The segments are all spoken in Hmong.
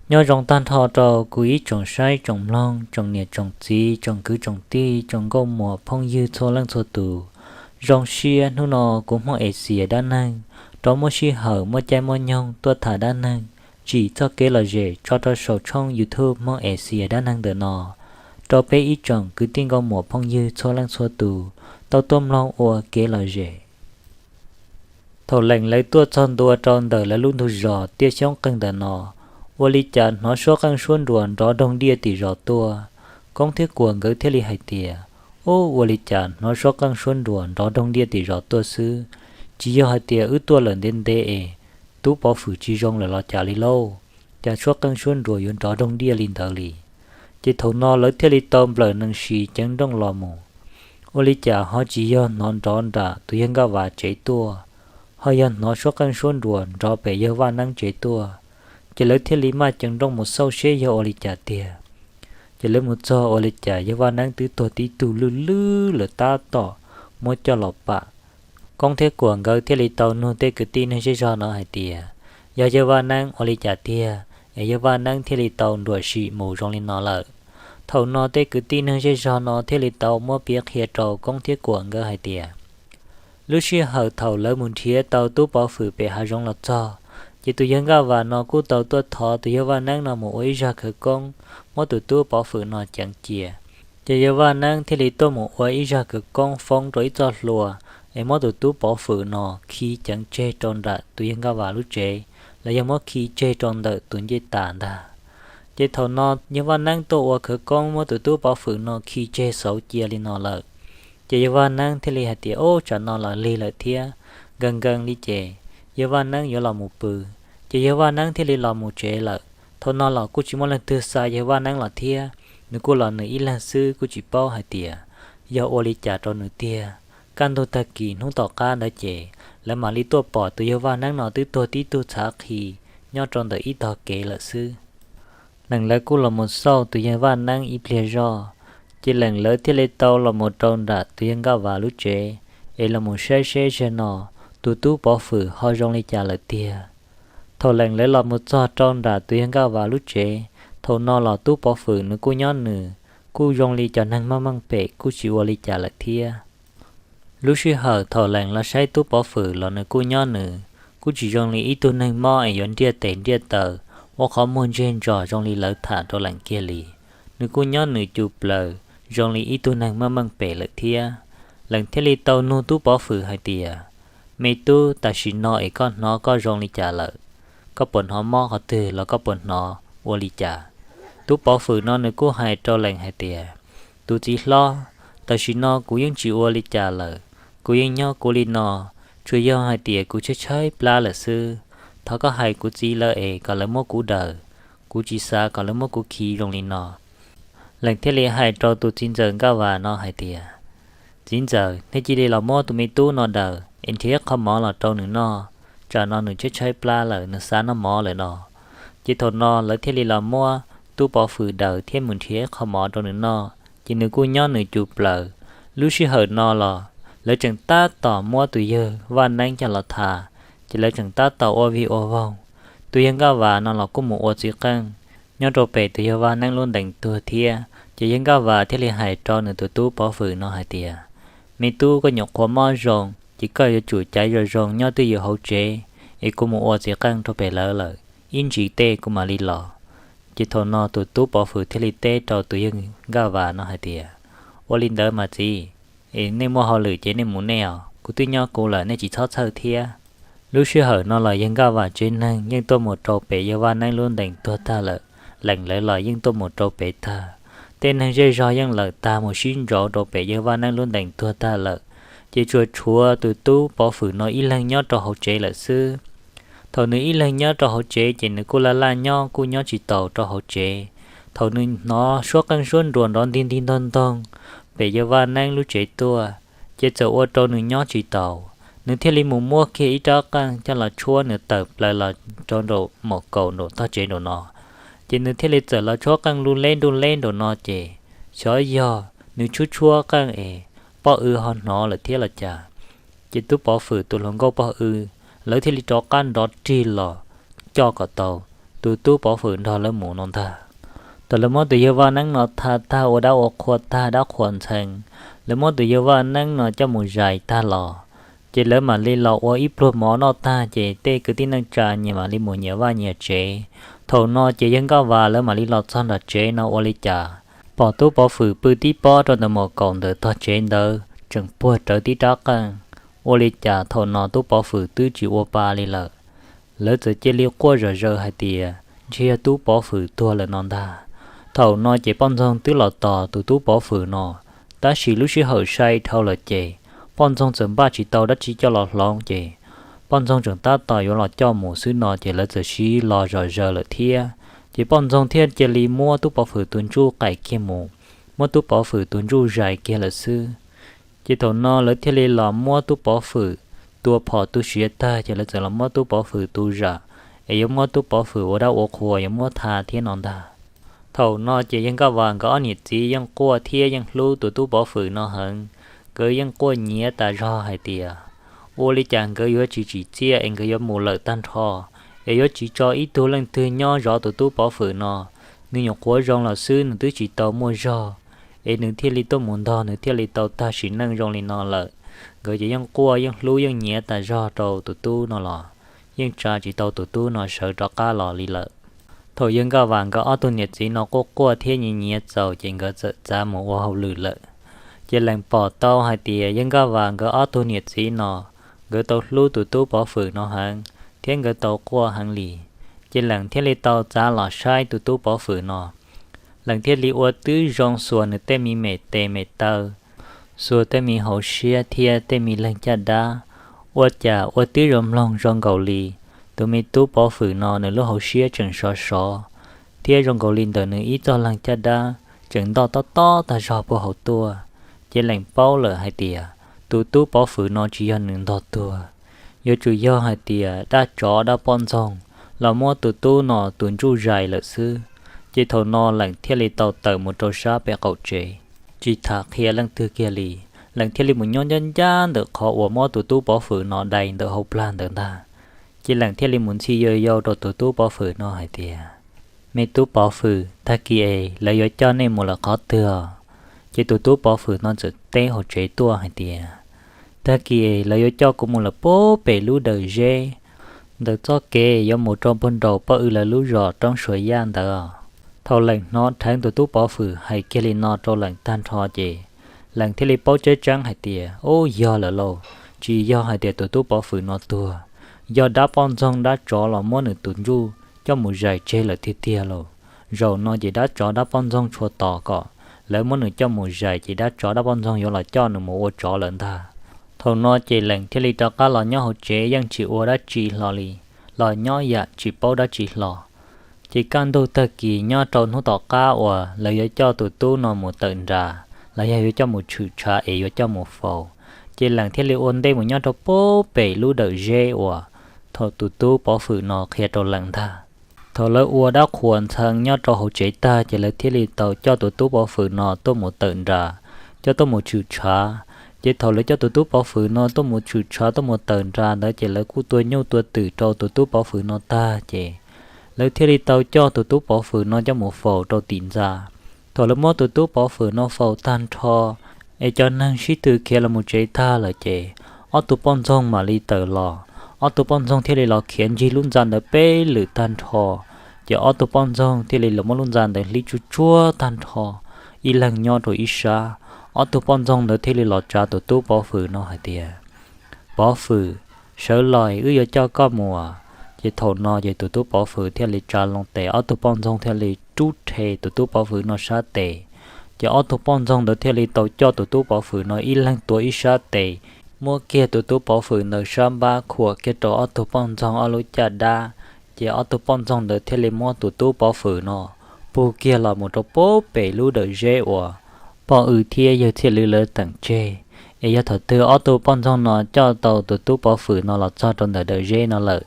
Nyob zoo tag nrho rau kuv ib tsoom saib tsoom mloog, tsoom niam tsoom txiv, tsoom kwv tsoom tij, tsoom nkauj muam phooj ywg txhua leej txhua tus. Zoo siab hnub no kuv Hmoob Axias dab neeg rov muaj sij hawm muaj caij muaj nyoog tuaj tham dab neeg, tsim txoj kev lom zem tso rau saum tshooj YouTube Hmoob Axias dab neeg ntawm no, rau peb ib tsoom kwv tij nkauj muam phooj ywg txhua leej txhua tus tau tuaj mloog ua kev lom zem. Thaum Leem lawv tuaj txog ntua rau ntawm lawv lub ntug zos Tiaj Xyoob Qeeg ntawm no, ua li cas hnov suab qeej suab nruas nrov doog diaj tim zos tuaj. Koob thiab Kuam nkawd thiaj li hais tias, Ub, ua li cas hnov suab qeej suab nruas nrov doog diaj tim zos tuaj xwb? Tsis yog hais tias wb tuaj lawm ntev ntev es tub pov fwm tsis zoo lawm los cas li lauj? Cas suab qeej suab nruas yuav nrov doog diaj li ntawd li? Ces thaum no lawv thiaj li tau nplawm nees si ceev nrooj los mus. Ua li cas ho tsis yog hnov nrov nram tus yawg Nkaj Vas tsev tuaj, ho yog hnov suab qeej suab nruas nrov pem yawg Vaj Neeb tsev tuaj. Ces lawv thiaj li maj ceev nrooj mus xauj seb yog ua li cas tiag. Ces lawv mus txog ua li cas yawg Vaj Neeb twb tuag tib tug lwj lwj lawm tab tom muab coj los pam. Koob thiab Kuam nkawd thiaj li tau nug tej kwv tij neeg zej zog no hais tias, Yog yawg Vaj Neeb ua li cas tiag es yawg Vaj Neeb thiaj li tau nruam sim mus zoo li no lawm? Thaum no tej kwv tij neeg zej zog no thiaj li tau muab piav qhia rau Koob thiab Kuam nkawd hais tias, lub sij hawm thaum lawv mus nrhiav tau tub pov fwm pem hav zoov los txog, ces tus yawg Nkaj Vas no kuj tau tuaj thov tus yawg Vaj Neeb no mus ua ib zag khawv koob muab tus tub pov fwm no ceev cia. Ces yawg Vaj Neeb thiaj li tuaj mus ua ib zag khawv koob foob rau ib txoj hlua es muab tus tub pov fwm no khi ceev tseg rau nram tus yawg Nkaj Vas lub tsev, los yog muab khi tseg rau ntawm tus ncej tas ntag. Ces thaum no yawg Vaj Neeb tuaj ua khawv koob muab tus tub pov fwm no khi tseg xauv cia li no lawm. Ces yawg Vaj Neeb thiaj li hais tias, Ub, tsam no los lig lawm thiab, nkees nkees li ces yawg Vaj Neeb yuav los mus pw. Ces yawg Vaj Neeb thiaj li los mus tsev lawm. Thaum no los kuj tsis muaj leej twg xa yawg Vaj Neeb los thiab, nws kuj los nws ib leeg xwb kuj tsis paub hais tias yog ua li cas rau nws tiag. Kaj ntug tag kis hnub tom qab ntawd ces lawv mam li tuaj pom tus yawg Vaj Neeb no twb tuag tib tug txhav qhi nyob rau ntawm ib tog kev lawm xwb. Leem lawv kuj los mus xauj tus yawg Vaj Neeb ib pliag zoj, ces Leem lawv thiaj li tau los mus rau nram tus yawg Nkaj Vas lub tsev es los mus saib seb zaum no tus tub pov fwm ho zoo li cas lawm tiag. Thaum Leem lawv los mus txog rau nram tus yawg Nkaj Vas lub tsev, thaum no los tub pov fwm nws kuj nyob nws, kuj zoo li cov neeg maj meej pem kuj tsis ua li cas lawm thiab. Lub sij hawm thaum Leem los saib tub pov fwm los nws kuj nyob nws, kuj tsis zoo li ib tug neeg mob es yuav nriaj tes nriaj taw, ua qhov muag ntseg ntsos zoo li lawv tham rau Leem kiag li. Nws kuj nyob nws cum plaws zoo li ib tug neeg maj meej pem lawm thiab. Leem thiaj li tau nug tub pov fwm hais tias, Me tub, tam sim no es koj hnov koj zoo li cas lawm? Koj puas hnov mob qhov twg los koj puas hnov ua li cas? Tub pov fwm no nws kuj hais rau Leem hais tias, Tus txiv hlob, tam sim no kuv yeej tsis ua li cas lawm, kuv yeej nyob kuv li no, tsuas yog hais tias kuv tshaib tshaib plab lawm xwb. Thov koj hais kuv txiv lawv es kom lawv muab kuv daws, kuv tsis xav kom lawv muab kuv khi zoo li no. Leem thiaj li hais rau tus txiv ntxawm Nkaj Vas no hais tias, Txiv ntxawm, nej cia li los muab tus me tub no daws es nrhiav ib qho mov los rau nws noj, tsam no nws tshaib tshaib plab lawm, nws xav noj mov lawm no. Ces thaum no lawv thiaj li los muab tub pov fwm daws thiab mus nrhiav ib qho mov rau nws noj, ces nws kuj nyob nws cum plaws. Lub sij hawm no los lawv tseem tab tom muab tus yawg Vaj Neeb coj los tham, ces lawv tseem tab tom ua vig ua voog. Tus yawg Nkaj Vas no los kuj mus ua txiv qeej nyob rau pem tus yawg Vaj Neeb lub ntees tuag thiab. Ces yawg Nkaj Vas thiaj li hais rau nws tus tub pov fwm no hais tias, Me tub, koj nyuam qhuav mob zoo ces koj yuav tsum caiv zoo zoo nyob twj ywm hauv tsev, es kuv mus ua txiv qeej rau pem lawv lawm, ib ntsis tej kuv mam li los. Ces thaum no tus tub pov fwm thiaj li teb rau tus yawg Nkaj Vas no hais tias, Ua li ntawd mas txiv, es nej muaj hauj lwm ces nej mus nej os, kuv twb nyob kuv lawm, nej tsis txhob txhawj thiab. Lub sij hawm no los yawg Nkaj Vas tsev neeg yeej tuaj mus rau pem yawg Vaj Neeb lub ntees tuag tag lawm, Leem lawv los yeej tuaj mus rau pem tag. Tej neeg zej zog yeej lawm tag mus sib ntsauv rau pem yawg Vaj Neeb lub ntees tuag tag lawm, ces tsuas tshuav tus tub pov fwm no ib leeg nyob rau hauv tsev lawm xwb. Thaum nws ib leeg nyob rau hauv tsev ces nws kuj laj laj nyob kuj nyob tsis taus rau hauv tsev. Thaum nws hnov suab qeej suab nruas nrov ntig ntig ntog ntog pem yawg Vaj Neeb lub tsev tuaj, ces txawm ua rau nws nyob tsis taus. Nws thiaj li mus muab kiag ib rab qeej coj los tshuab nws tawm plaws los rau nraum mom kaum nraum tog tsev nraum no. Ces nws thiaj li txawm los tshuab qeej lub leb nruj leb nraum no ces, xyov yog nws tshuab tshuab qeej es poj w ho hnov lawm thiab los cas. Ces tub pov fwm tus hluas nkauj pog w, lawv thiaj li rov qab nrov rig los coj kom tau tus tub pov fwm nrog lawv mus no ntag. Thaum lawv muab tus yawg Vaj Neeb no tha tag ua dab ua qhua tag dab qhuas ntxhee, lawv muab tus yawg Vaj Neeb no coj mus zais tag los, ces lawv mam li los ua ib pluag mov noj tag ces tej kwv tij neej tsa nyias mam li mus nyias vaj nyias tsev. Thaum no ces yawg Nkaj Vas lawv mam li los txog nram tsev no ua li cas pom tub pov fwm pw tib pob rau ntawm mos kaum ntawm tog tsev ntawd tseem puag rawv tib rab qeej. Ua li cas thaum no tub pov fwm twb tsis ua pa li lawm. Lawv txawm cia li quaj zom zaws hais tias ntshe yog tub pov fwm tuag lawm no ntag. Thaum no ces poj ntxoog twb los tos tus tub pov fwm no, tab sis lub sij hawm sai dhau lawm ces poj ntxoog txawm npaj tsis tau dab tsi coj los hloov ces poj ntxoog tseem tab tom yuav los coj mus xwb no ces lawv txawm sib los zom zaws lawm thiab. Ces poj ntxoog thiaj cia li muab tub pov fwm tus ntsuj qaim kiag mus, muab tub pov fwm tus ntsuj zais kiag lawm xwb. Ces thaum no lawv thiaj li los muab tub pov fwm tua phom tu siav tag ces lawv txawm los muab tub pov fwm tu zam, es yuav muab tub pov fwm ua dab ua qhua yuav muab tha thiab no ntag. Thaum no ces yawg Nkaj Vas nkawd ob niam txiv yeej quaj thiab yeej hlub tus tub pov fwm no heev. Nkawd yeej quaj nyiav tas zog hais tias ua li cas nkawd yuav tsis tsim txiaj es nkawd yuav mus lawm tag nrho, es yuav tsis tso ib tug leej twg nyob zov tus tub pov fwm no. Nws nyuam qhuav zoo los xwb, nws twb tsis tau muaj zog, es nws thiaj li tuaj mus ntog, nws thiaj li tau tag sim neej zoo li no lawm. Nkawd ces yeej quaj yeej hlub yeej nyiav tas zog rau tus tub no los yeej tsa tsis tau tus tub no sawv rov qab los li lawm. Thaum yawg Nkaj Vas nkawd ob tug niam txiv no quaj quaj thiab nyiav nyiav txaus ces nkawd txawm txav mus ua hauj lwm lawm. Ces leem pom tau hais tias yawg Nkaj Vas nkawd ob tug niam txiv no, nkawd tau hlub tus tub pov fwm no heev thiab nkawd tau quaj heev li. Ces leem thiaj li tau txav los saib tus tub pov fwm no. Leem thiaj li ua tib zoo xuas nws tej me me tes me taw, xuas tej me hauv siab thiab tej me leeg caj dab. Ua cas ua tib zoo mloog zoo nkaus li tus me tub pov fwm no nws lub hauv siab tseem sov sov, thiab zoo nkaus li ntawm nws ib txoj leeg caj dab tseem ntoj tob tob tag zog puag hauv tuaj. Ces leem paub lawm hais tias tus tub pov fwm no tsis yog nws ntog tuag, yuav tsum yog hais tias dab tsov dab poj ntxoog los muab tus tub no tus ntsuj zais lawm xwb. Ces thaum no leem thiaj li tau tawm mus rau sab pem qaum tsev, tsis tham qhia leej twg kiag li. Leem thiaj li mus nyob ncaj ncaj ntawm qhov uas muab tus tub pov fwm no dai ntawm hauv plag ntawd ntag. Ces leem thiaj li mus ntxhi yau yau rau tus tub pov fwm no hais tias, me tub pov fwm, tag kis es lawv yuav coj nej mus lawm qhov twg? Ces tus tub pov fwm no txawm teb hauv tsev tuaj hais tias, tag kis es lawv yuav coj kuv mus lawm puag pem lub dawm zeb ntawm txoj kev yuav mus rau puag nraum poj w lawv lub zos roob Suav Yaj ntawd. Thaum leem hnov dheev tus tub pov fwm hais kiag li no rau leem tag nrho ces leem thiaj li paub tseeb tseeb hais tias, ub, yog lawm lauj, tsis yog hais tias tus tub pov fwm no tuag, yog dab poj ntxoog dab tsov los muab nws tus ntsuj coj mus zais tseg lawm tiag tiag lauj. Zaum no ces dab tsov dab poj ntxoog tshua tos kom lawv muab nws coj mus zais ces dab tsov dab poj ntxoog yuav los coj nws mus ua tsov lawm ntag. Thaum no ces leem thiaj li rov qab los nyob hauv tsev yeej tsis ua dab tsi hlo li, los nyob yam tsis paub dab tsi hlo. Ces kaj ntug tag kis nyob rau hnub tom qab uas lawv yuav coj tus tub no mus tawm nras los yog yuav coj mus tshwm tshav es yuav coj mus faus, ces leem thiaj li ua ntej mus nyob rau puag pem lub dawm zeb uas thaum tus tub pov fwm no qhia rau leem ntag. Thaum lawv ua dab qhuas ntxhee nyob rau hauv tsev tag ces lawv thiaj li tau coj tus tub pov fwm no tuaj mus tawm nras, coj tuaj mus tshwm tshav. Ces thaum lawv coj tus tub pov fwm no tuaj mus tshwm tshav tuaj mus tawm nras ntawd ces lawv kuj tua nyuj tua twm rau tus tub pov fwm no tag ces lawv thiaj li tau coj tus tub pov fwm no coj mus faus rau tim ntxa. Thaum lawv muab tus tub pov fwm no faus tag nrho, es cov neeg sib tw khiav los mus tsev tag lawm ces ob tug poj ntxoog mam li tawm los. Ob tug poj ntxoog thiaj li los khiav ncig lub ntxa ntawd peb lwm tag nrho, ces ob tug poj ntxoog thiaj li los muab lub ntxa ntawd hlib tsuj tsuag tag nrho, ib leeg nyob rau ib sab. Ob tug poj ntxoog ntawd thiaj li los tsa tus tub pov fwm no hais tias, pov fwm, sawv los wb yuav coj koj mus. Ces thaum no ces tus tub pov fwm thiaj li tsa loo tes, ob tug poj ntxoog thiaj li rub rhe tus tub pov fwm no sab tes. Ces ob tug poj ntxoog ntawd thiaj li tau coj tus tub pov fwm no ib leeg tuav ib sab tes, muab kiag tus tub pov fwm ntawd sab npab khuam kiag rau ob tug poj ntxoog ob lub caj dab. Ces ob tug poj ntxoog ntawd thiaj li muab tus tub pov fwm no pug kiag los mus rau puag pem lub dawm zeb uas poj w thiab yawg Txhiaj Lwm lawv teem tseg. Es yog thaum twg ob tug poj ntxoog no coj tau tus tub pov fwm no los txog rau ntawm dawm zeb no lawm,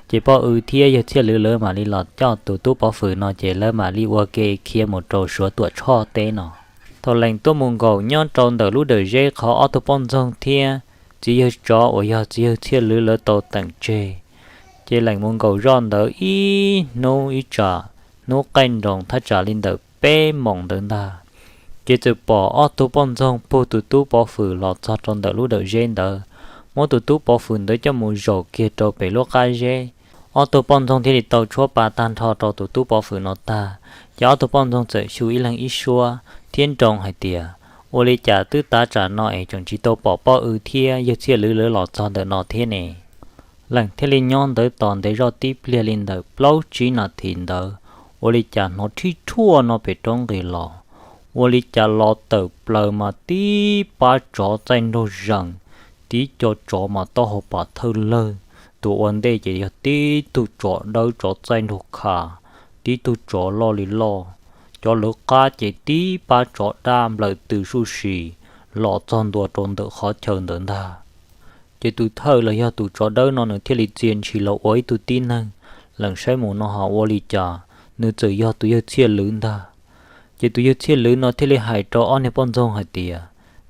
ces poj w thiab yawg Txhiaj Lwm lawv mam li los coj tus tub pov fwm no ces lawv mam li ua ke khiav mus rau Suav Tuam Tshoj teb no. Thaum leem tuaj mus nkaum nyob rau ntawm lub dawm zeb qhov ob tug poj ntxoog thiab txiv yawg tsov uas yog txiv yawg Txhiaj Lwm lawv tau teem tseg, Ces Leem mus nkaum zoj ntawd ib hnub ib tsam, hnub qaij nroos thaj tsam li ntawm peb moos ntawd ntag, ces txawm pom ob tug poj ntxoog puag tus tub pov fwm los txog rau ntawm lub dawm zeb ntawd, muab tus tub pov fwm ntawd coj mus zaum kiag rau pem lub qab zeb. Ob tug poj ntxoog thiaj li tau tshuab pa tag nrho rau tus tub pov fwm no tag, ces ob tug poj ntxoog txawm xyu ib leeg ib suab thiab nroo hais tias, ua li cas twb tav tsam no es tseem tsis tau pom poj W thiab yawg Txhiaj Lwv lawv los txog ntawm no thiab ne? Leem thiaj li nyob ntawd tos ntev zoj tib pliag li ntawm plaub tsib nas this ntawd, ua li cas hnov rhib rhuaj no pem roob nqis los, ua li cas los tawm plaws mas tib pab tsov txaij nraug zees, tib co tsov mas taub hau pam thawj lawg, tus ua ntej ces yog tib tug tsov dawb tsov txaij nraug kha, tib tug tsov loj li loj, cov lawv qab ces tib pab tsov daj nplawm tws suj si los txog ntua rau ntawm qhov chaw ntawd ntag. Ces tus thawj los yog tus tsov dawb no nws thiaj li txia ntshis los ua ib tug tib neeg, leem saib mus no ho ua li cas nws txawm yog tus yawg Txhiaj Lwv ntag. Ces tus yawg Txhiaj Lwv no thiaj li hais rau ob niag poj ntxoog hais tias,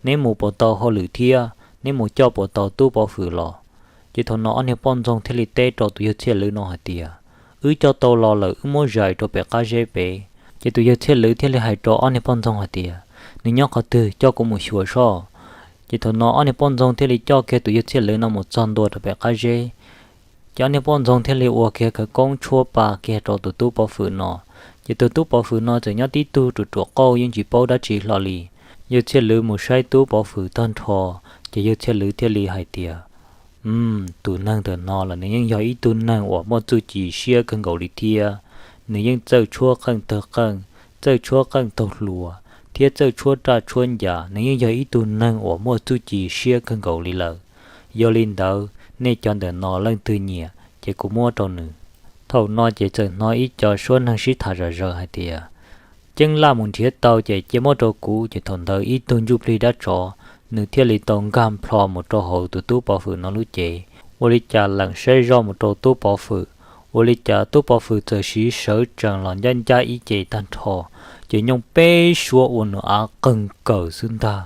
neb mus puas tau hauj lwm thiab neb mus coj puas tau tub pov fwm los? Ces thaum no ob niag poj ntxoog thiaj li teb rau tus yawg Txhiaj Lwv no hais tias, wb coj tau los lawm, wb muab zais rau pem qab zeb pem. Ces tus yawg Txhiaj Lwv thiaj li hais rau ob niag poj ntxoog hais tias, nws nyob qhov twg coj kuv mus xyuas soj. Ces thaum no ob niag poj ntxoog thiaj li coj kiag tus yawg Txhiaj Lwv no mus txog ntua rau pem qab zeb. Ces ob niag poj ntxoog thiaj li ua kiag khawv koob tshuab pa kiag rau tus tub pov fwm no. Ces tus tub pov fwm no txawm nyob tib tug ruam ruam qauj yeej tsis paub dab tsi hlo li. Yawg Txhiaj Lwv mus saib tub pov fwm tag nrho, ces yawg Txhiaj Lwv thiaj li hais tias, tus neeg ntawm no los nws yeej yog ib tug neeg uas muaj txuj ci siab kawg nkaus li thiab. Nws yeej txawj tshuab qeej tawg qeej, txawj tshuab qeej taug hluas, thiab txawj tshuab raj tshuab ncas, nws yeej yog ib tug neeg uas muaj txuj ci siab kawg nkaus li lawm. Yog li ntawd nej cov ntawm no leej twg nyiam ces kuv muab rau nws. Thaum no ces txawm hnov ib co suab neeg sib tham zom zaws hais tias, ceeb laj mus nrhiav tau ces cia muab rau kuv. Ces thaum ntawd ib tug ntsuj plig dab tsov, nws thiaj li tau nkag nplho mus rau hauv tus tub pov fwm no lub cev. Ua li cas leem saib zoj mus rau tub pov fwm, ua li cas tub pov fwm txawm siv sawv tsees los ncaj ncaj ib ce tag nrho, ces nyooj peb suab ua nws av qeeg kawm xwb ntag.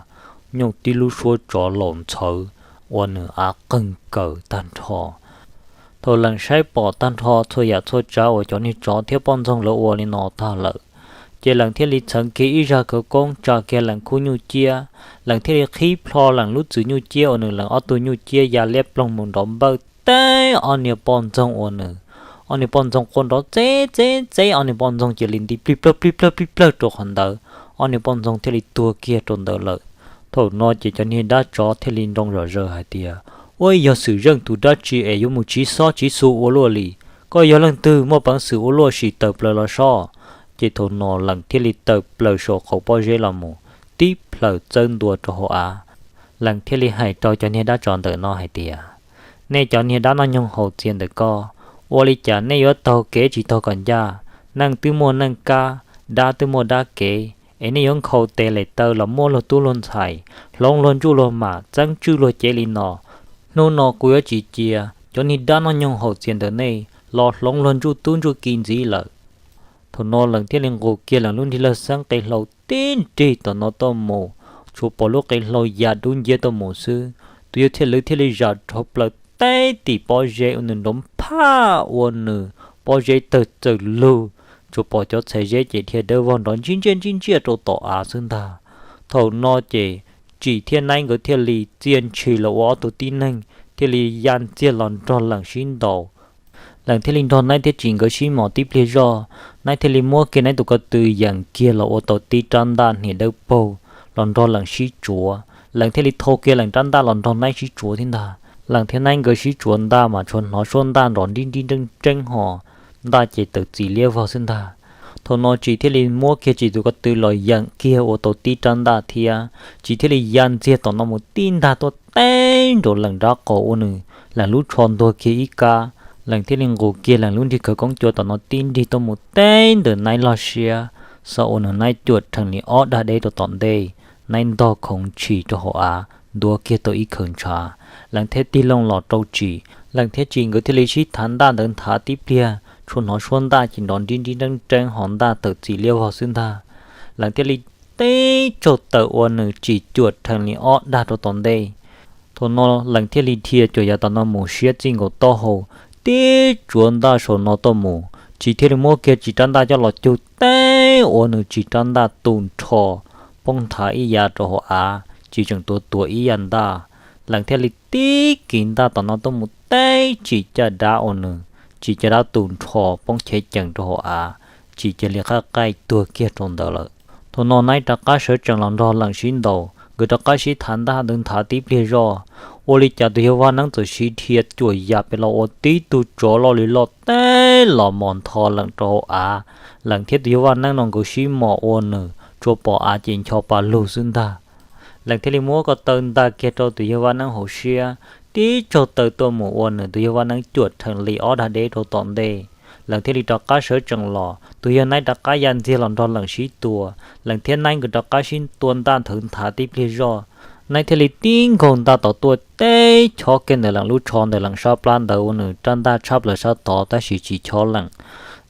Nyooj tib lub suab tsov laus ntxhawv ua nws av qeeg kawm tag nrho. Thaum leem saib pom tag nrho txhua yam txhua tsav uas cov niag tsov thiab poj ntxoog lawv ua li no tag lawm, ces leem thiaj li txheev kiag ib zaj khawv koob tsa kiag leem khub nyuj ciab, leem thiaj li qhib plho leem lub txwm nyuj ciab uas nws leem ob tug nyuj ciab ya liab ploog mus nrov npawj teb ob niag poj ntxoog uas nws. Ob niag poj ntxoog quaj nrov txeb txeb txeb, ob niag poj ntxoog cia li nti plig plawg plig plawg plig plawg rau qhov ntawd, ob niag poj ntxoog thiaj li tuag kiag rau ntawd lawm. Thaum no ces cov niag dab tsov thiaj li nroo zom zaws hais tias, ua yog xwm zeej tus dab tsi es yuav mus tsiv xob tsiv xu ua luaj li, koj yog leej twg muaj peev xwm ua luaj sim tawm plaws los soj. Ces thaum no leem thiaj li tawm plaws saum qaum pob zeb los mus, tib plhaws txawb ntua rau hauv av. Leem thiaj li hais rau cov niag dab tsov ntawm no hais tias, nej cov niag dab noj nyoog haus txias ntawm ko, ua li cas nej yuav taug kev tsis taug kom ncaj? Neej twb muaj neej kab, dab twb muaj dab kev, es nej yuav nkhaus tes lem taw los muab luag tub luag ntxhais, hloov luag ntsuj luag mam, txeeb tswj luag cev li no. Hnub no kuv yuav tsis cia cov niag dab noj nyoog haus txias ntawm nej los hloov luag ntsuj tub ntsuj ki ntxiv lawm. Thaum no leem thiaj li nqus kiag leem lub nrig lawg xeeb qe hlau tib nrig tom no tuaj mus, tsuas pom lub qe hlau ya dub nciab tuaj mus xwb. Tus yawg Txhiaj Lwv thiaj li zam dhau plaws teb tim pob zeb ua nws nrov phaj ua nws pob zeb tawg txawm lug, tsuas pom cov txhais zeb ces dhia dawb vog nrov ntsib ntsiaj ntsib ntsiaj rau tom av xwb ntag. Thaum no ces Tsim thiab Naib nkawd thiaj li txia ntshis los ua ob tug tib neeg thiaj li ya ntxiag los nrog leem sib ntaus. Leem thiaj li nrog Naib thiab Tsim nkawd sib mos tib pliag zoj, Naib thiaj li muab kiag Naib tus ko tw yeem kiag los ua tau tib rab ntaj hniav dawb paug los nrog leem sib tsuav. Leem thiaj li thau kiag leem rab ntaj los nrog Naib sib tsuav thiab ntag. Leem thiab Naib nkawd sib tsuav ntaj mas tsuas hnov suab ntaj nrov nrib nrib nreeb nreeb ho ntaj ces tawm txim liab vog xwb ntag. Thaum no Tsim thiaj li muab kiag Tsim tus ko tw los yeem kiag ua tau tib rab ntaj thiab. Tsim thiaj li ya ntxiag tom no mus tib ntag tuaj teb nraum leem nrab qaum ua nws leem lub tsho ntuag kiag ib kab. Leem thiaj li nqus kiag leem lub nrig khawv koob cua tom no tib nrig tuaj mus teb ntawm Naib log siab, xav ua nws Naib cuam rhees li ob dag deb rau tom ntej. Naib ntog khoov tshis rau hauv av, ntuav kiag tau ib khaws ntshav. Leem thiaj tig loo los rau Tsim, leem thiab Tsim nkawd thiaj li sib thav ntaj ntawd nthav tib pliag, tsuas hnov suab ntaj ces nrov nrib nrib nreeb nreeb ho ntaj tawm txim liab vog xwb ntag. Leem thiaj li teb tsaug tawm ua nws Tsim cuam rhees li ob dag rau tom ntej. Thaum no leem thiaj li dhia cuam yav tom no mus siab txij nkaus taub hau, tib tsuav ntaj saum no tuaj mus, Tsis thiaj li muab kiag Tsis rab ntaj coj los cug teb ua nws Tsis rab ntaj tu nrho poob nthav ib yav rau hauv av, Tsis tseem tuav tuav ib yav ntaj. Lees thiaj li tib kiv ntaj tom no tuaj mus teb Tsis caj dab ua nws Tsis caj dab tu nrho poob chev cees rau hauv av, Tsis cia li qab qaij tuag kiag rau ntawd lawm. Thaum no Naib rov qab sawv tsees los nrog Lees sib ntaus, nkawd rov qab sib thav ntaj ntawd nthav tib pliag zoj. Ua li cas tus yawg vaj neeb txawm siv dhia cuam yam pes los ua tib tug tsov loj li loj teb los mos ntho Lees rau hauv av. Lees thiab tus yawg vaj neeb no nkawd sib mos ua nws tsuas pom av ces ncho pa lug xwb ntag. Lees thiaj li muab ko taw nta kiag rau tus yawg vaj neeb hauv siab, tib tsaug taw tuaj mus ua nws tus yawg vaj neeb cuam rhees li ob dag deb rau tom ntej. Lees thiaj li rov qab sawv tsees los, tus yawg Naib rov qab ya ntxiag los nrog Lees sib tua. Lees thiab Naib nkawd rov qab sib tua ntaj nthawv nthav tib pliag zoj. Naib thiaj li tib nkaug ntaj tom tuaj teb chob kiag ntawm Lees lub tsho ntawm Lees sab plab ntawd ua nws rab ntaj tshab plaws sab tod tab sis tsis chob Lees.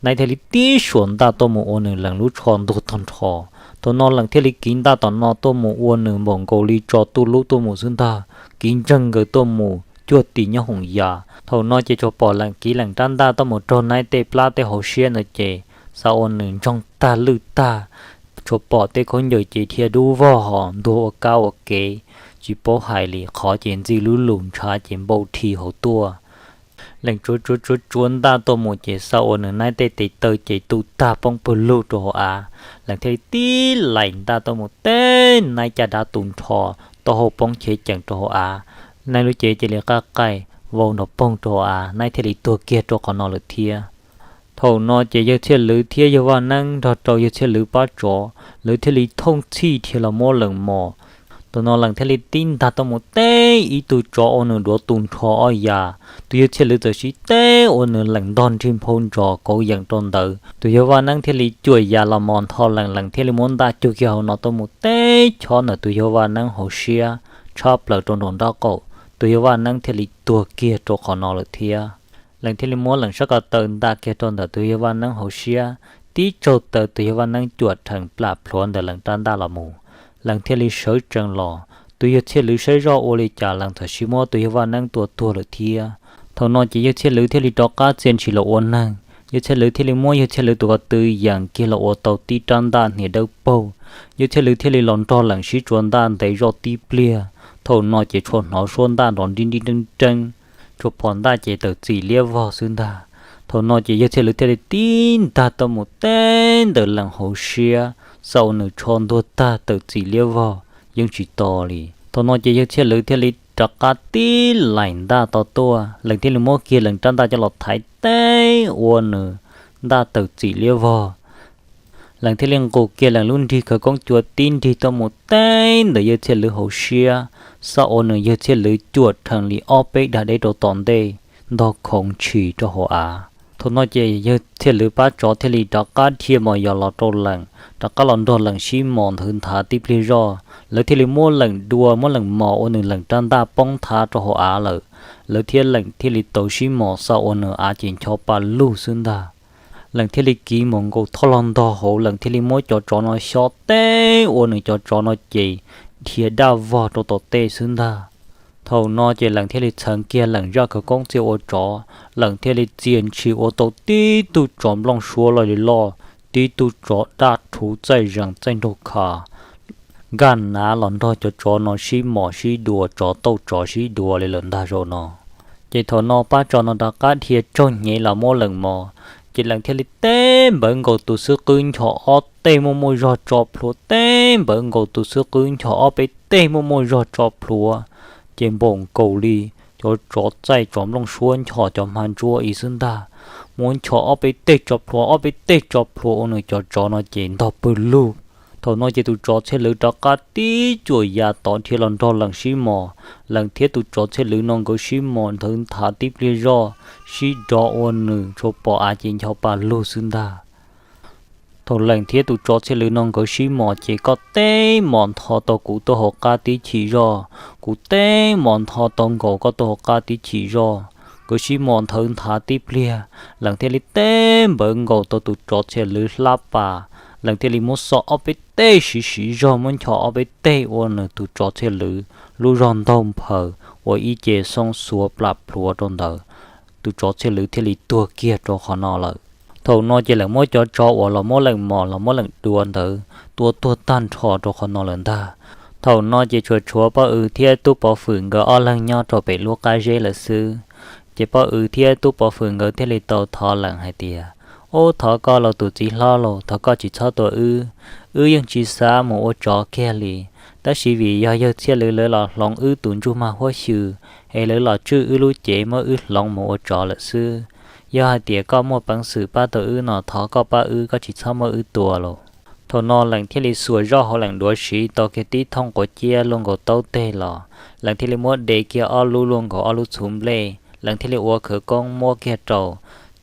Naib thiaj li tib suam ntaj tuaj mus ua nws Lees lub tsho ntuag tag nrho. Thaum no Lees thiaj li kiv ntaj tom no tuaj mus ua nws npaum nkaus li tso tuj lub tuaj mus xwb ntag, kiv ntseeg nkaws tuaj mus cuag tim nyob hoom yas. Thaum no ces tsuas pom Lees kiv Lees rab ntaj tuaj mus raug Naib tej plab tej hauv siab ntawd ces xav ua nws ntsoog tag lwj tag, tsuas pom tej khaub ncaws ces dhia dub vog hos ntuag ua kab ua kev, tsis paub hais li qhov ces ntxij lub lus ntshav ces npau dhi hauv tuaj. Lees tsuav tsuav tsuav tsuav ntaj tuaj mus ces xav ua nws Naib tej tes taw ces tu tag poob pawg lug rau hauv av. Lees thiaj li tib laim ntaj tuaj mus teb Naib caj dab tu nrho, taub hau poob chev cees rau hauv av. Naib lub cev cia li qab qaij vau nrov poog rau hauv av, Naib thiaj li tuag kiag rau qhov no lawm thiab. Thaum no ces yawg Txhiaj Lwv thiab yawg Vaj Neeb nrog rau yawg Txhiaj Lwv pab tsov, lawv thiaj li thooj txhij dhia los muab Lees mos. Thaum no Lees thiaj li tib ntaj tuaj mus teb ib tug tsov ua nws duav tu nrho ob yas. Tus yawg Txhiaj Lwv txawm siv teb ua nws Lees ntog nrig nphau ntsos kauv yeem rau ntawd. Tus yawg Vaj Neeb thiaj li cuam yas los mos ntho Lees, Lees thiaj li muab ntaj cug kiag hauv no tuaj mus teb chob ntawm tus yawg Vaj Neeb hauv siab tshab plaws rau nraum nraub qaum. Tus yawg Vaj Neeb thiaj li tuag kiag rau qhov no lawm thiab. Lees thiaj li muab Lees sab ko taw ntaj kiag rau ntawm tus yawg Vaj Neeb hauv siab, tib tsaug taw tus yawg Vaj Neeb cuam rhees plam plhuav ntawm Lees rab ntaj los mus. Lees thiaj li sawv tsees los, tus yawg Txhiaj Lwv saib zoj ua li cas Lees txawm siv muab tus yawg Vaj Neeb tua tuag lawm thiab. Thaum no ces yawg Txhiaj Lwv thiaj li rov qab txia ntshis los ua neeg. Yawg Txhiaj Lwv thiaj li muab yawg Txhiaj Lwv tus ko tw yees kiag los ua tau tib rab ntaj hniav dawb paug. Yawg Txhiaj Lwv thiaj li los nrog Lees sib tsuas ntaj ntev zoj tib pliag. Thaum no ces tsuas hnov suab ntaj nrov nrib nrib nreeb nreeb, tsuas pom ntaj ces tawm txim liab vog xwb ntag. Thaum no ces yawg Txhiaj Lwv thiaj li tib ntaj tuaj mus teb ntawm Lees hauv siab, xav ua nws tsho ntuag tag tawm txim liab vog, yeej tsis to li. Thaum no ces yawg Txhiaj Lwv thiaj li rov qab tib laim ntaj to tuaj, Lees thiaj li muab kiag Lees rab ntaj coj los thaiv teb ua nws ntaj tawm txim liab vog. Lees thiaj li nqus kiag Lees lub nrig khawv koob cua tib nrig tuaj mus teb ntawm yawg Txhiaj Lwv hauv siab, xav ua nws yawg Txhiaj Lwv cuam rhees li ob peb dag deb rau tom ntej, ntog khoov ntshis rau hauv av. Thaum no ces yawg Txhiaj Lwv pab tsov thiaj li rov qab dhia mos yos los rau Lees, rov qab los nrog Lees sib mos nthawv nthav tib pliag zoj. Lawv thiaj li muab Lees dua muab Lees mos ua nws Lees rab ntaj poob nthav rau hauv av lawm. Lawv thiab Lees thiaj li tau sib mos xav ua nws av ces ncho pa lug xwb ntag. Lees thiaj li kiv mus nkaus thoj los ntog hauv, Lees thiaj li muab cov tsov no xyob teb ua nws cov tsov no ces dhia daj vog rau tom tej xwb ntag. Thaum no ces Lees thiaj li txheev kiag Lees zaj khawv koob txia ua tsov, Lees thiaj li txia ntshis ua tau tib tug tsov nplooj suab loj li loj, tib tug tsov daj rhuv txaij zees txaij nraug kha, nkaj nav los nrog cov tsov no sib mos sib dua, tsov tauj tsov sib dua li lawm ntag zaum no. Ces thaum no pab tsov no rov qab dhia tsaug hnyev los muab Lees mos, ces Lees thiaj li teb npawv nkaus tus xub qwb nchos ob teg muaj muaj zog tso plhuav, teb npawv nkaus tus xub qwb nchos ob peb teg muaj muaj zog tso plhuav, ces npaum nkaus li cov tsov txaij tsov nplooj suab nchos cov hma ntsuab ib xwb ntag. Muab nchos ob peb teg tso plhuav, ob peb teg tso plhuav ua nws cov tsov no ces ntog pawg lug. Thaum no ces tus tsov Txhiaj Lwv rov qab tib cuam ya tod dhia los nrog Lees sib mos. Lees thiab tus tsov Txhiaj Lwv no nkawd sib mos nthawv nthav tib pliag zoj, sib dov ua nws tshuav pom av ces ncho pa lug xwb ntag. Thaum Lees thiab tus tsov Txhiaj Lwv no nkawd sib mos ces koj teb mos ntho tau kuv tuaj hauv qab tib chim zoj, kuv teb mos ntho tau nkaus koj tuaj hauv qab tib chim zoj. Nkawd sib mos nthawv nthav tib pliag, Lees thiaj li teb npawv nkaus tau tus tsov Txhiaj Lwv hlab pas. Lees thiaj li muab xo ob peb teg siv siv zog muab nchos ob peb teg ua nws tus tsov Txhiaj Lwv lub zog ntaug nphaws ua ib ce xoob xuav plam plhuav rau ntawd. tus tsov txhiaj lwv thiaj li tuag kiag rau qhov no lawm. Thaum no ces lawv muab cov tsov uas los muab leej mos los muab leej dua ntawd tua tuag tag nrho rau qhov no lawm ntag. Thaum no ces tsuas tshuav Poj Ws thiab Tub Pov Fwm nkawd ob leeg nyob rau pem lub qab zeb lawm xwb. Ces Poj Ws thiab Tub Pov Fwm nkawd thiaj li tau thov Leem hais tias, Ub, thov koj los tus txiv hlob los, thov koj tsis txhob tua wb. Wb yeej tsis xav mus ua tsov kiag li, tab sis vim yog yawg txhiaj lwv lawv los hloov wb tus ntsuj mag huab xyw, es lawv los tswj wb lub cev muab wb hloov mus ua tsov lawm xwb. Yog hais tias koj muaj peev xwm pab tau wb no, thov koj pab wb, koj tsis txhob muab wb tua los. Thaum no Leem thiaj li xuas zoj hauv Leem duav siv tau kiag tib thooj quav ciab luaj nkaus taub teg los, Leem thiaj li muab de kiag ob lub luaj nkaus ob lub txhuv nplej, Leem thiaj li ua khawv koob muab kiag rau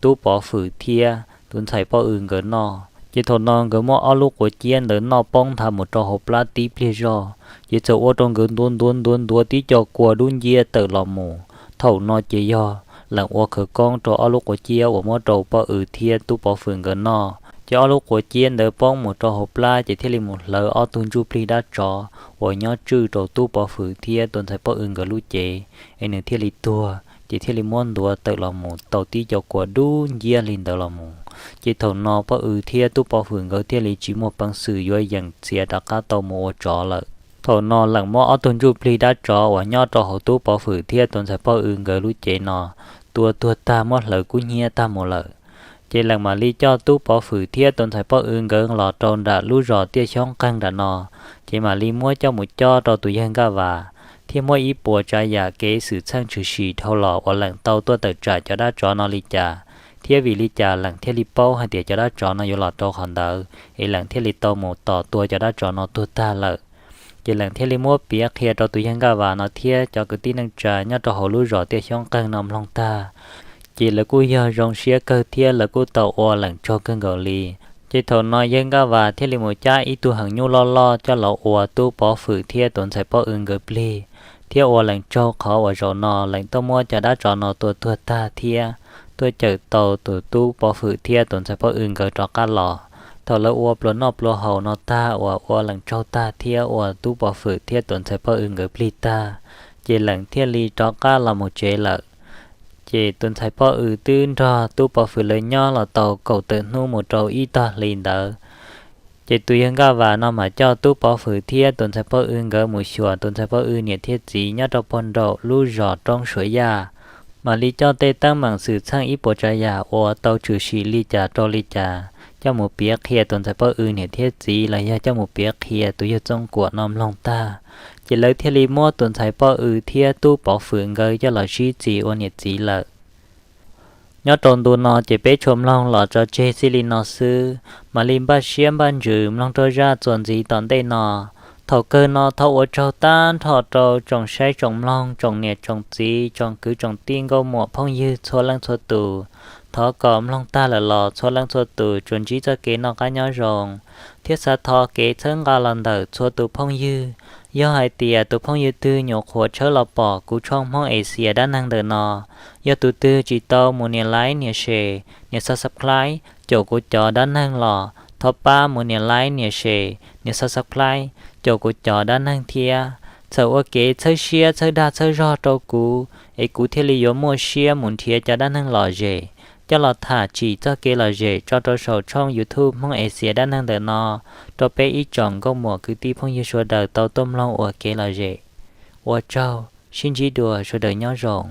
Tub Pov Fwm thiab tus ntxhais Poj Ws nkawd noj. Ces thaum no nkawd muab ob lub quav ciab ntawd noj poob nthav mus rau hauv plab tib pliag zog, ces txawm ua rau nkawd ntuav ntuav ntuav ntuav tib co kua dub nciab tawm los mus. Thaum no ces yog Leem ua khawv koob rau ob lub quav ciab uas muab rau Poj Ws thiab Tub Pov Fwm nkawd noj, ces ob lub quav ciab ntawd poob mus rau hauv plab ces thiaj li mus hlawv ob tug ntsuj plig dab tsov uas nyob tswj rau Tub Pov Fwm thiab tus ntxhais Poj Ws nkawd lub cev, es nws thiaj li tuag, ces thiaj li muab ntuav tawm los mus tau tib co kua dub nciab li ntawd los mus. Ces thaum no Poj Ws thiab Tub Pov Fwm nkawd thiaj li tsis muaj peev xwm yuav yeem txiav rov qab tau mus ua tsov lawm. Thaum no Leem muab ob tug ntsuj plig dab tsov uas nyob rau hauv Tub Pov Fwm thiab tus ntxhais Poj Ws nkawd lub cev no tua tuag tag muab hlawv kub hnyiab tag mus lawm. Ces Leem mam li coj Tub Pov Fwm thiab tus ntxhais Poj Ws nkawd los rau nram lub zos Tiaj Xyoob Qeeg nram no, ces mam li muab coj mus cob rau tus yawg Nkaj Vas, thiab muab ib puas tsav yam kev xwm txheej tshwm sim dhau los uas Leem tau tuaj tawm tsam cov dab tsov no li cas, thiab vim li cas Leem thiaj li paub hais tias cov dab tsov no yuav los rau qhov ntawd, es Leem thiaj li tau mus tos tua cov dab tsov no tuag tag lawm. Ces Leem thiaj li muab piav qhia rau tus yawg Nkaj Vas no thiab cov kwv tij neej tsa nyob rau hauv lub zos Tiaj Xyoob Qeeg no mloog tag, ces lawv kuj yog zoo siab kawg thiab lawv kuj tau ua Leem tsaug kawg nkaus li. Ces thaum no yawg Nkaj Vas thiaj li mus cab ib tug heev nyuj loj loj coj los ua Tub Pov Fwm thiab tus ntxhais Poj Ws nkawd plig, thiab ua Leem tsaug qhov uas zaum no Leem tuaj muab cov dab tsov no tua tuag tag thiab tuaj cawm tau tus Tub Pov Fwm thiab tus ntxhais Poj Ws nkawd rov qab los. Thaum lawv ua pluas noj pluas haus no tag uas ua Leem tsaug tag thiab ua Tub Pov Fwm thiab tus ntxhais Poj Ws nkawd plig tag, ces Leem thiaj li rov qab los mus tsev lawm. Ces tus ntxhais Poj Ws twb nrog Tub Pov Fwm lawv nyob los tau kaum tawm hnub mus rau ib tog hli ntawd. Ces tus yawg Nkaj Vas no mam coj Tub Pov Fwm thiab tus ntxhais Poj Ws nkawd mus xyuas tus ntxhais Poj Ws niam thiab txiv nyob rau puag nraum lub zos Roob Suav Yaj, mam li coj tej teeb meem xwm txheej ib puas tsav yam uas tau tshwm sim li cas rau li cas coj mus piav qhia tus ntxhais Poj Ws niam thiab txiv los yog coj mus piav qhia tus yawg Txooj Kuam no mloog tag, ces lawv thiaj li muab tus ntxhais Poj Ws thiab Tub Pov Fwm nkawd coj los sib txis ua niam txiv lawm. Nyob rau ntu no ces peb tsuas mloog los tso tseg txij li no xwb, mam li npaj siab npaj ntsws mloog rau zaj txuas ntxiv tom ntej no. Thaum kawg no thov ua tsaug tag nrho rau tsoom saib tsoom mloog, tsoom niam tsoom txiv, tsoom kwv tsoom tij nkauj muam phooj ywg txhua leej txhua tus. Thov kom mloog tag lawm los txhua leej txhua tus tsuas ntsib txoj kev noj qab nyob zoo, thiab xav thov kev txhawb nqa los ntawm txhua tus phooj ywg. Yog hais tias tus phooj ywg twg nyuam qhuav tshawb los pom kuv tshooj Hmoob Asia dab neeg ntawm no, yog tus twg tsis tau mus nias like nias share nias subscribe caum kuv cov dab neeg los thov pab mus nias like nias share nias subscribe caum kuv cov dab neeg thiab. Txhawm ua kev txhawb siab txhawb dag txhawb zog rau kuv es kuv thiaj li yuav muaj siab mus nrhiav cov dab neeg lom zem coj los tham tsim txoj kev lom zem tso rau saum tshooj YouTube Hmoob Asia dab neeg ntawm no rau peb ib tsoom nkauj muam kwv tij phooj ywg sawv daws tau tuaj mloog ua kev lom zem. Ua tsaug, sib ntsib dua, sawv daws nyob zoo.